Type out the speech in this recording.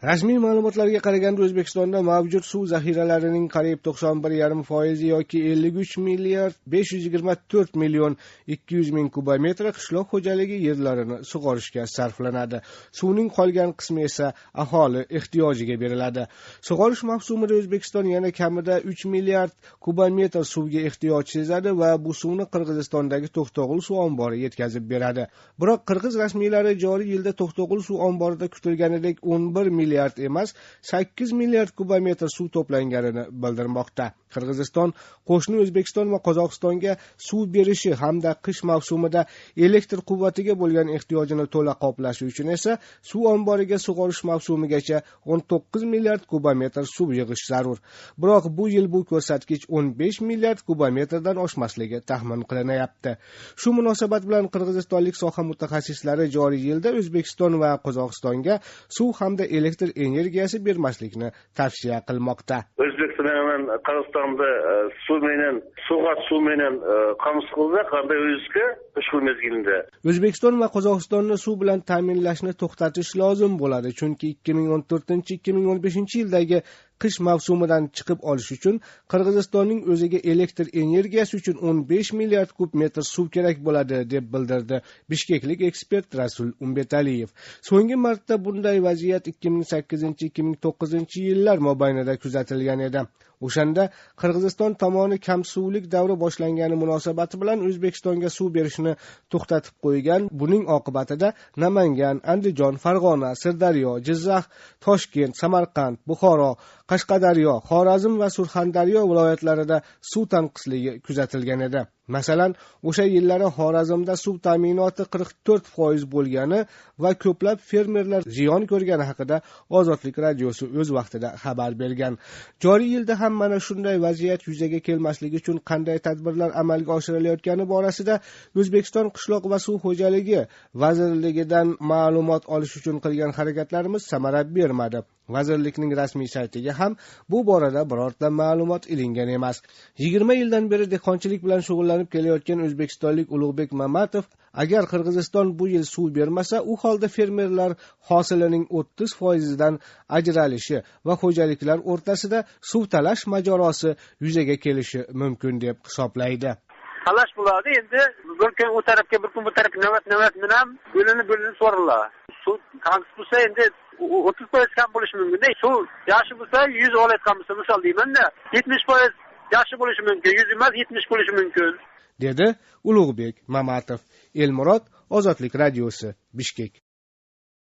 Rasmiy ma'lumotlarga qaraganda, O'zbekistonda mavjud suv zaxiralarining qariyb 91,5% yoki 53 milliard 524 million 200 ming kubometri qishloq xo'jaligi yerlarini sug'orishga sarflanadi. Suvning qolgan qismi esa aholi ehtiyojiga beriladi. Sug'orish mavsumida O'zbekiston yana kamida 3 milliard kubometr suvga ehtiyoj sezadi va bu suvni Qirg'izistondagi To'xtag'ul suv ombori yetkazib beradi. Biroq qirg'iz rasmiylari joriy yilda To'xtag'ul suv omborida kutilganidek 11 milliard emas, 8 milliard kubometr suv to'planganini bildirmoqda. Qirg'iziston qo'shni O'zbekiston va Qozog'istonga suv berishi hamda qish mavsumida elektr quvvatiga bo'lgan ehtiyojini to'la qoplashi uchun esa suv omboriga sug'orish mavsumigacha 19 milliard kubometr suv yig'ish zarur. Biroq bu yil bu ko'rsatkich 15 milliard kubometrdan oshmasligi taxmin qilinyapti. Shu munosabat bilan qirg'izistonlik soha mutaxassislari joriy yilda O'zbekiston va Qozog'istonga suv hamda elektr energiyasi bermaslikni tavsiya qilmoqda. O'zbekiston менен Кыргызстанды суу менен, сууга суу менен камсыз кылсак, анда өзүбүзгө кышкы мезгилинде O'zbekiston va Qozog'istonni suv bilan ta'minlashni to'xtatish lozim bo'ladi, chunki 2014-2015 yildagi qish mavsumidan chiqib olish uchun Qirg'izistonning o'ziga elektr energiyasi uchun 15 milliard kub metr suv kerak bo'ladi, deb bildirdi bishkeklik ekspert Rasul Umbetaliyev. So'nggi marta bunday vaziyat 2008-2009 yillar mobaynida kuzatilgan edi. O'shanda Qirg'iziston tomoni kamsuvlik davri boshlangani munosabati bilan O'zbekistonga suv berishni to'xtatib qo'ygan. Buning oqibatida Namangan, Andijon, Farg'ona, Sirdaryo, Jizzax, Toshkent, Samarqand, Buxoro, Qashqadaryo, Xorazm va Surxondaryo viloyatlarida suv tanqisligi kuzatilgan edi. Masalan, o'sha yillari Xorazmda suv ta'minoti 44% bo'lgani va ko'plab fermerlar ziyon ko'rgani haqida Ozodlik radiosi o'z vaqtida xabar bergan. Joriy yilda ham mana shunday vaziyat yuzaga kelmasligi uchun qanday tadbirlar amalga oshirilayotgani borasida O'zbekiston Qishloq va suv xo'jaligi vazirligidan ma'lumot olish uchun qilgan harakatlarimiz samara bermadi. Vazirlikning rasmiy saytiga ham bu borada birorta ma'lumot ilingan emas. 20 yildan beri dehqonchilik bilan shug'ullanib kelayotgan o'zbekistonlik Ulug'bek Mamatov agar Qirg'iziston bu yil suv bermasa, u holda fermerlar hosilining 30%dan ajralishi va xo'jaliklar o'rtasida suv talash mojarosi yuzaga kelishi mumkin deb hisoblaydi. Talash bo'ladi endi, bir kun u tarafga, bir kun bu tarafga navbat-navbat bilan bo'linib-bo'linib so'riladi. Suv tanqis bo'lsa endi 30% kam bo'lishi mumkin-da. Suv yaxshi bo'lsa 100 olayotgan bo'lsa, misol deyman-da, 70% yaxshi bo'lishi mumkin, 100 emas 70 bo'lishi mumkin, dedi Ulug'bek Mamatov. Elmurod, Ozodlik radiosi, Bishkek.